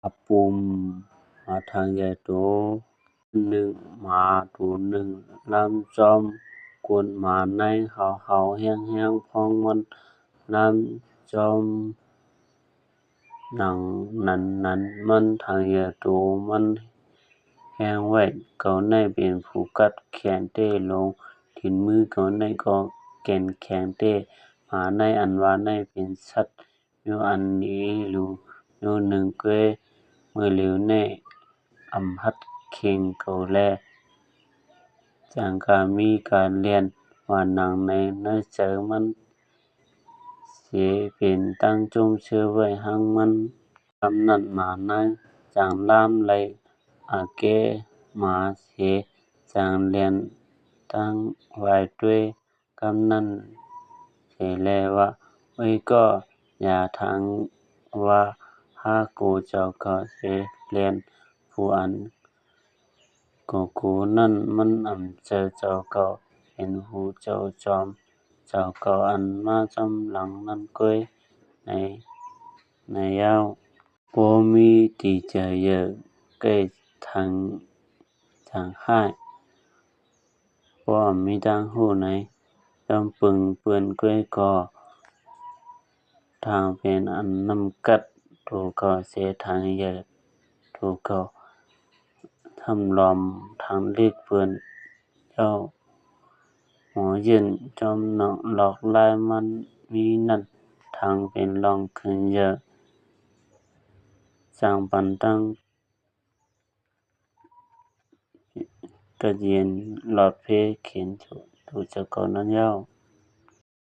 ອາປຸມ ໝາທາງໃຫຍ່ໂຕໜຶ່ງ, ໝາໂຕໜຶ່ງລຳຈ້ອມກົ້ນໝາໃນ ເຫົ່າໆແຮງໆ ພ້ອງມັນລຳຈ້ອມໜັງໜັນໆ ມັນທາງໃຫຍ່ໂຕມັນແຮງໄວ້. ເຂົາໃນເປັນຜູ້ກັດແຂນແທ້ ລົງຕີນມືເຂົາໃນກໍແກ່ນແຂງແທ້. ໝາໃນອັນວ່າໃນເປັນສັດ ໂຍອັນດີຫຼູໂຍໜຶ່ງເກີຍ ເມື່ອຫຼຽວແນ ອຳຫັດເຄັ່ງເຂົາແລ ຈັ່ງກະມີການລຽນວ່າໜັງໃນ ໃນໃຈມັນເສ ເປັນຕັ້ງຈົ່ມເຊີໄວ້ຫາງມັນ. ກຳນັ້ນໝາໃນຈັ່ງລາມໄລ່ອາແກໝາເສ ຈັ່ງລຽນຕັ້ງວາຍດ້ວຍ ກຳນັ້ນເສແລວ່າ ເອີຍກໍຢ່າທາງວ່າ ຫາໂກເຈົ້າເກົ່າເສແລນ ຜູ້ອັນໂກໂກນັ້ນມັນອຳເຈີເຈົ້າເກົ່າ ເປັນຜູ້ເຈົ້າຈອມເຈົ້າເກົ່າ ອັນມາຈອມຫຼັງນັ້ນເກີຍໃນ ໃນຍາວ. ບໍ່ມີຕີໃຈເຢີ ໃກ້ທາງ ທາງຮ້າຍ ບໍ່ມີທາງຮູ້ໃນ ຈອມປຶງເປື້ອນເກີຍກໍ ທາງເປັນອັນນຳກັດໂຕເກົ່າເສ ທາງເຢີໂຕເກົ່າ ທຳລອມທາງເລັກເປື້ອນເຈົ້າ ໝໍຍື່ນຈອມນອກລອກລາຍມັນມີນັ້ນ ທາງເປັນລອງຂຶ້ນເຢີ ສ້າງປັນຕັ້ງ ກະເຢັນຫຼອດເພເຂັນໂຕເຈົ້າເກົ່ານັ້ນຍາວ.